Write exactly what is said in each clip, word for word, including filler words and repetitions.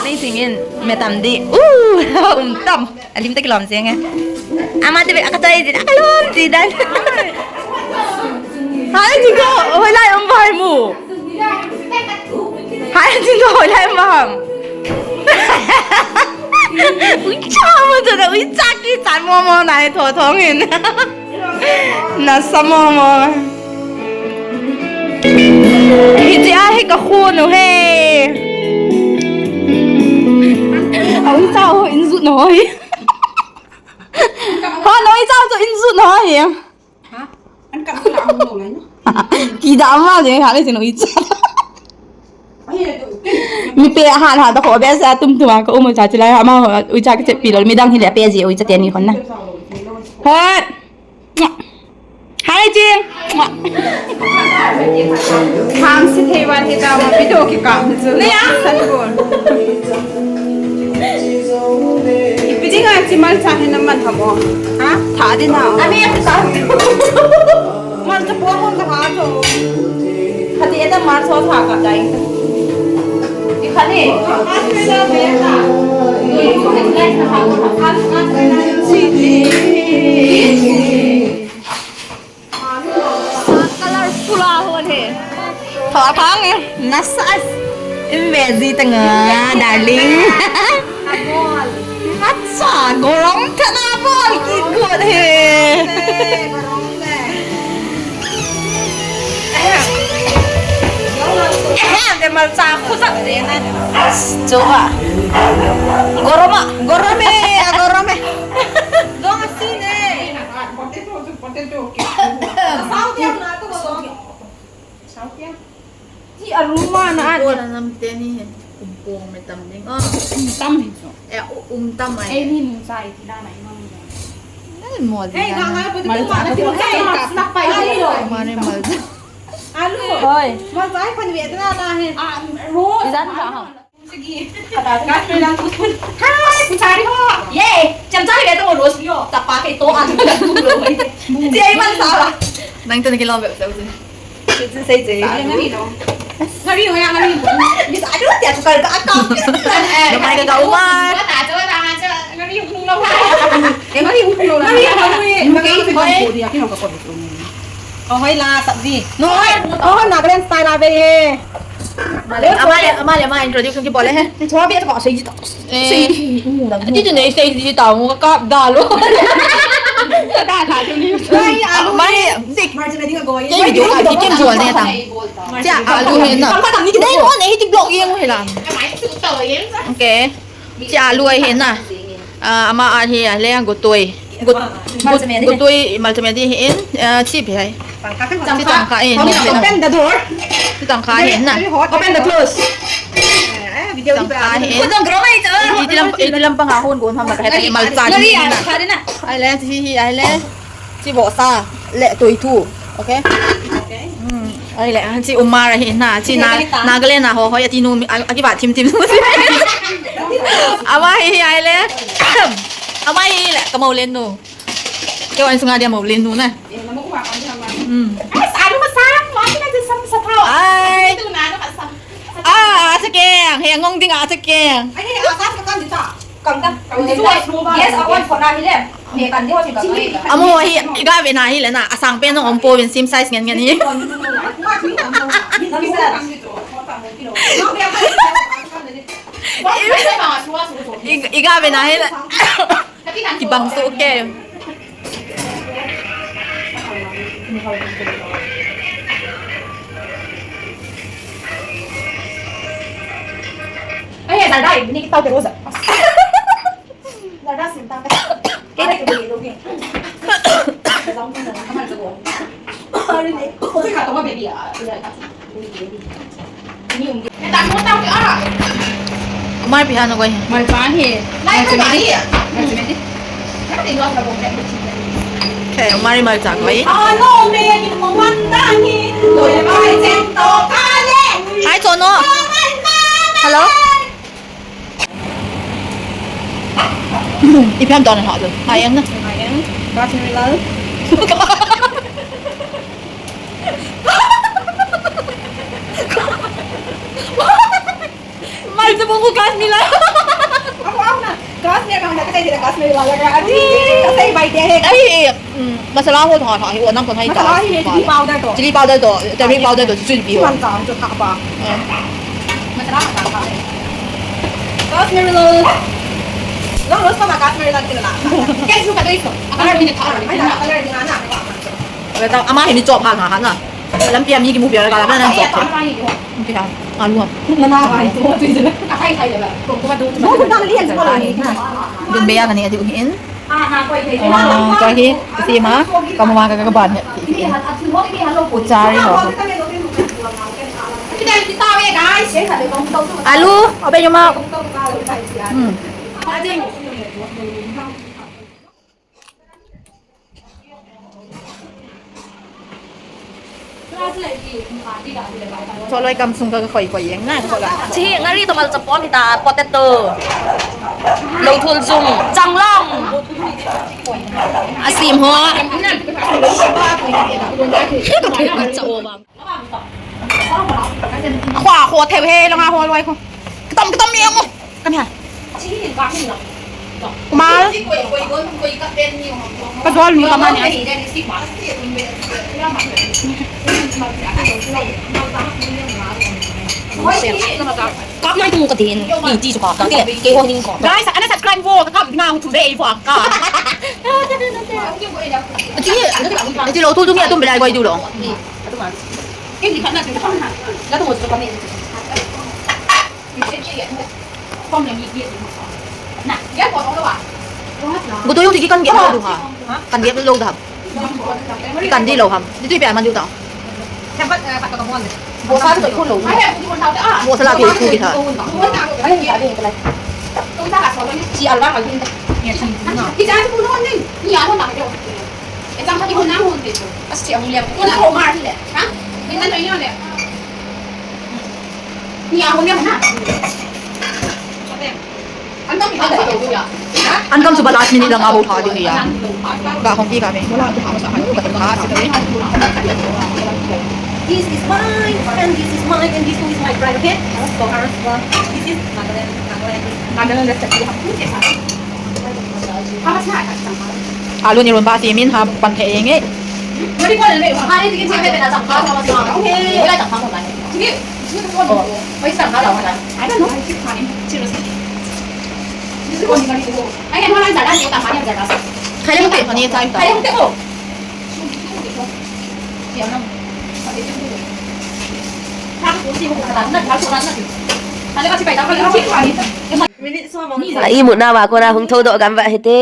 Nei singin metam di. Uh, um tam. Alim ta kilom sing e. Ama te be akatoi din, akalom din dan. Hai, jingko, hoilai um ba hai mu. Hai, jingko, hoilai um ba ham. Uicha mu tu da, uicha kichat mo mo na e tho thong hin. Nasa mo mo. Hiche a hi ka khun u he. A uicha ho in jut na ho hi. Ha, na uicha chu in jut na ho hi. Ha? An ka la ang lo lai no. Kida ma je ha le jin uicha. Ai, ai, tu. Mi pe ha ha da ko be sa tum tum a ka um uicha chi lai ha ma ho uicha ka che pi lo mi dang hi le pe je uicha te ni hon na. Hot. Ham si thei wan hi ta ma video kikap ni chu. Nei a. San bol. Ipi dinga chi malcha hi na man ham o. Ha? Tha di na. Ani a ka. Malcha po mo ka ha to. Hati eta malcha tha ka dai. Ikhani. Colorful a hon he. Tho thang e. Nasa. Im ve ji tang a, darling. Acha, gorom thana bol ki good he. Ehem, de malcha khu sa de na. As, jo ha. Gorom a, gorom e, gorom e. Dong a si ne. Potato, potato. Sao tiang na to ko. Sao tiang. Ti aroma na an. Ko na nam te ni he. Kum ko me tam ding. Ah. Kum tam hi so. Eh, u-, um tam ai. Eh, ni mu sa i ti da na i ma mu. Nai mo di. Hey, na na. Mal ta ko. Hey, snap pa i lo. Mane mal. Alu. Hoi. Mal ta i pan ve na na he. Ah, rose. Ijan ka ha. Hai, puchari ho. Ye, cham chari ve to rose yo. Tapa ke to an. Ti ai man sa la. Nang to ni kilom be sa usin. Sei sei. Ngari no. Ngari no ya ngari. Bisa aduh dia tukar ke akam. Namai ka ka uma. Ngari no. Ngari no. Ngari no. Ngari no. Oh, hoi la, sabji. No, oh, Nagaland style ave ye. Amale, amale, amale, amale, introduction ki bole hai. Thoda bhi to sei ji to. Eh. Sei ji, uh, ati to nahi sei ji to, mu ka dalo. Da tha jo ni. Nahi, alu. Amale, sik. March meeting ago. Ye video ka, video bol ne ta. Cha alu hai na. Nahi, mo nahi ti blog ye mo hai la. Okay. Chi alu ahi na. Ah, ama ahi a le gotoi. Got-, got-, gotoi multimedia hi in, ah, chi bhi hai. Chi tangkha in. Open the door. Chi tangkha hi na. Open the close. Tangkha hi in. Iti lam, iti lam panga hon gon ham na ka he malcha hi na. Ai le, chi hi, ai le. Chi vohsa le toithu. Okay. Hmm. Ai le, chi Umar ahi na, chi na, Nagaland na ho, hoi ati nu, a, akiva thim thim. Ama hi, hi, ai le. Ama hi le, ka maulen nu. Kei wan sunga dia maulen nu na. Hmm. Ai, sa lu ma sa, ma ki na sa sa thao. Ai. Tu na na sa. Ah, sa keng, he ngong ding a sa keng. Ai, he, a sa sa kan di ta. Yes, I want for now, he left. Amo hi, iga ve na hi le na, asang pen nong om pouvin same size ngen ngen hi. I, iga ve na hi le. Kibang so ke. Ai, dai dai, ni ki tau te roza. Umar pi hana koi. Umar pi hana. Okay, Umar pi hana koi. Hi, Chono. Hello. Ipi ham don ha tu. Hai ang na. Hai ang. Gas ni lal. Mai tu bungu gas ni lal. Aku aku na. Gas ni kang na kasi gas ni lal ka. Adi kasi bai dia he. Ai, mm, masala ho tha tha hi, o nam kon hai ta. Masala hi chili powder to. Chili powder to, turmeric powder to, chili pi ho. Chuan ka chu kha ba. Eh. Masala ka kha. Rosemary lo. Lo rosemary ka rosemary la kila. Kai su ka dei so. Akan ni ka. Ai na, color ni na. Weta ama hi ni chop ha ha na. Lampi a mi kimu pia ka la na chop. Ki ha. Alu ha. Na na ba. Dun be ya na ni ati u hin. Ah, koi hi, kasi ma, kamu ma ka kaban hi. Kuchari ho. Alu, open your mouth. Hmm. Choloi kam sung ka khoi khoi jeng na, ka la. Chi ngari toh malcha pom hita, potato. Lo thul sung, changlong. Asim ho. Ka thei cha o bang. Khua, khua thei he, long a ho loi khu. Kitom, kitom ni mo. Kan ha. Mal. Ka jol ni ka man ya. Kap nai tu ka din. Ni ti chu ka ka. Ke, ke ho ning ko. Guys, ana subscribe vo, ka kap na hu chu ve vo ka. Ti, ti lo tu tu nge tum belai koi tu lo. Gutu yung tiki kan gep lo du ha. Kan gep lo du ha. Kan di lo ham. Di tu ipi man du tau. Bo sa tu ko lo. Bo sa la pi ku ki tha. Chi al ba ka yin. As chi ang liam. Ko na ko mar le. Ha? Ni na lo yo le. Ni ang liam na. An kam chu ba last minute lang a bo tha ding hi a. Ka hong ti ka me. Wala tu ha sa ha. Ka ha sa ka me. This is mine, and this is mine, and this one is my pride, okay? So, this is Nagaland, Nagaland. Nagaland recipe. Alu ni lun ba si min ha pan the eng e. Okay. Khai le mo te, pani chai ta. A imut na va kona hung thoudoh gam va hite.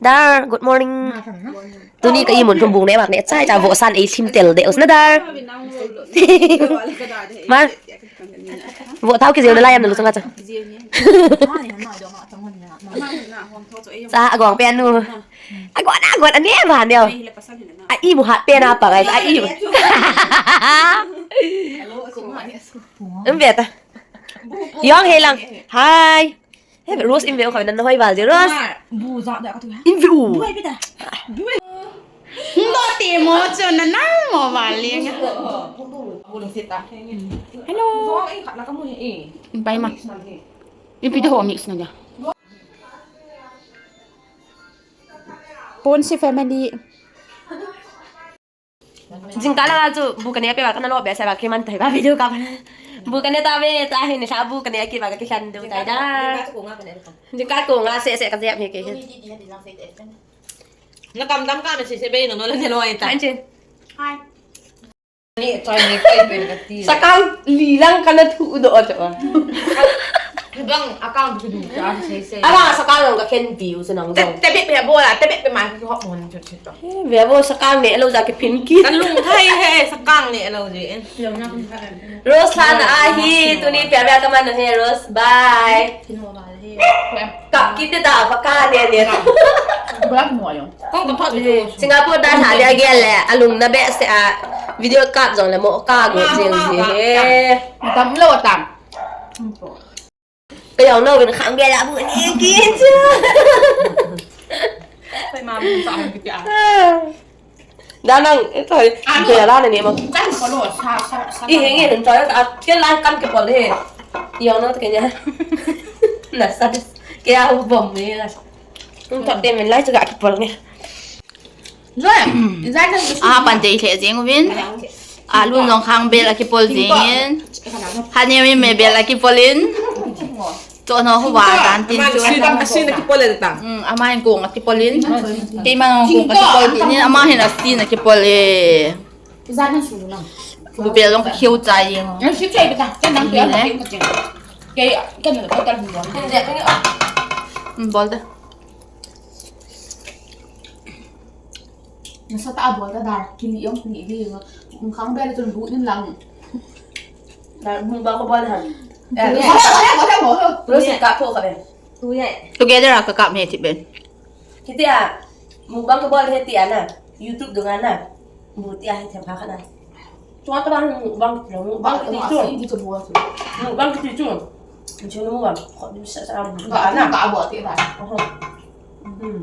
Dar, good morning. Tuni ka imut lhum bung ne vak ne chai cha vohsan ei lhim tel de us na dar. Ma. Voh thau kijeu na lai am na lusung a cha. Cha agong pen nu. Agong na agong ane va neo. A imu hat pen a pa guys, a imu. Um beta. Yong he lang. Hi. He, Rose in ve u kha, nan hoi val je, Rose. Bu ja da ka tu. In ve u. Bu ai pita. Bu ai. Lo te mo chu na na mo val le nga. Hello. In pai ma. In pi de ho mix na ja. Ponsi family. Jingkah langa chu bu kane a pe va kana lo behseh va kiman tai va video kap. Bu kane ta ve ta hin sa bu kane a ki va ka kikhen diu tai da. Jingkah ko nga seh seh ka jep hi ke hin. Na kam dam ka me seh seh be no no le ne lo ai ta. An chin. Hai. Ni chai ni kai pen ka ti. Sakang li lang kana thu do cha. Bang account ku du cha seh seh. Ala sakang lang ka khen diu sa nang dong. Te be pe bo la, te be pe ma ki hop mon chu chu to. He, ve vo sakang ne lo ja ke pin ki. Kan lung thai he, sakang ne lo ji. Rose la na ahi, tuni pia pia ka man he Rose. Bye. Kap kit te ta, pa ka ne ne. Black mo yo. Kong ka thot ni. Singapore ta tha dia gel le, alung na behseh a video kap jong le mo ka go jing ji he. Tam lo tam. Ka yong no ben khang bia la bu ni kin chu. Pai ma bu ta ki pia. Da nang, eh, sorry. Bia la ne mo. Kan ko lo sa sa sa. I he nge nun choi ta ke lai kam ke pol he. Yong no ke nya. Na sa. Ke a bom ni na. Nun choi te men lai cha ke pol ni. Joy, joy kan. Ah, pan te le jing uvin. Alu jong khang bel a kipol jingin. Hani mi me bel a kipol in. Cho no ho wa dan tin chu. Asin, asin a kipol le ta. Hmm, ama hin kong a kipol in. Keima kong a kipol in, ama hin asin a kipol e. Ijan na su lang. Bu bel jong ka khiu chai jing. Ang si chai beta. Kan nang bel ka khiu ka jing. Ke kan na ka tal bu. Hmm, bol de. Nasa ta a bol ta dar, kili yong kili di yong. Khang bel chun bu din lang. Dar, mukbang ko bol ha. Eh, bol ha, bol ha, bol ha. Bol ha, ka pho ka be. Together a ka kap me ti be. Kiti a, mukbang ko bol he ti a na. YouTube dunga na. Bu ti a he them kha kha na. Tua ka dan mukbang kiti, mukbang kiti chu. Mukbang kiti chu. Chu mukbang. Kho ni sa sa. Ba na ka bo ti ba. Oho. Hmm.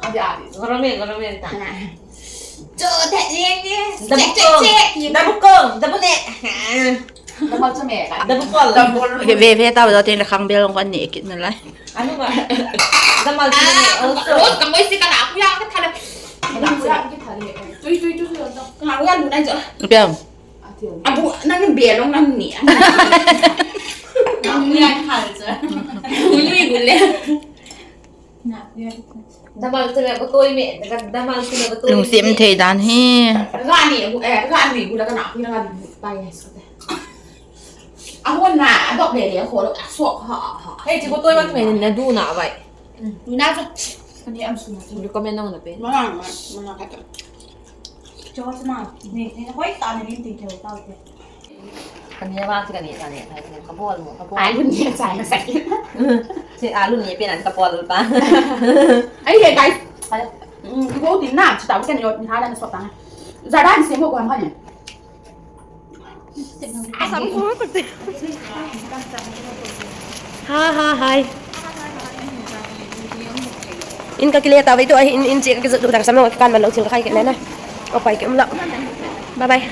Adi adi. Gorome gorome ta. Chu te ni ni. Dabu kong. Dabu kong. Dabu ne. Dabu chu me ka. Dabu kong. Dabu. Ve ve ta ba tin khang bel long kan ni kit na lai. Anu ba? Damal tu ne. Rose ka moi si ka na ku ya ka thale. Ka na ku ya ka thale. Tui tui tui tui. Ka na ku ya lu nai jo. Piang. Abu nang bel long nang ni. Nang ku ya ka thale. Ku lu ku le. Damal tu ne ko toi me. Damal tu ne ko toi. Lungsim thei dan hi. Ka ni ku eh ka ni ku la ka na ku ya ka ni pai. Ahun na, adop le le, aholo, asok, ha, ha. Hei, chi ko toi man me na du na vai. Du na chu. Kani am su na chu. Recommend nong na pe. Mana, mana, mana kata. Cho chu ma. Ni, ni hoi ta ni tin tin ke ta te. Kani wa chi kani ta ni, ka bol mo, ka bol. Alu ni cha na sa ki. Si alu ni pe na ka bol pa. Ai, hey guys. Mm, ko din na, chi ta ka ni yo, ni ha na so ta. Za da ni se mo ko am ha ni. Ha ha hai. In ka kile ta vai tu ahi in in chi ka kizut ta ka sam lo ka kan man lo thil ka khai ke na na. Opai ke um lo. Bye bye.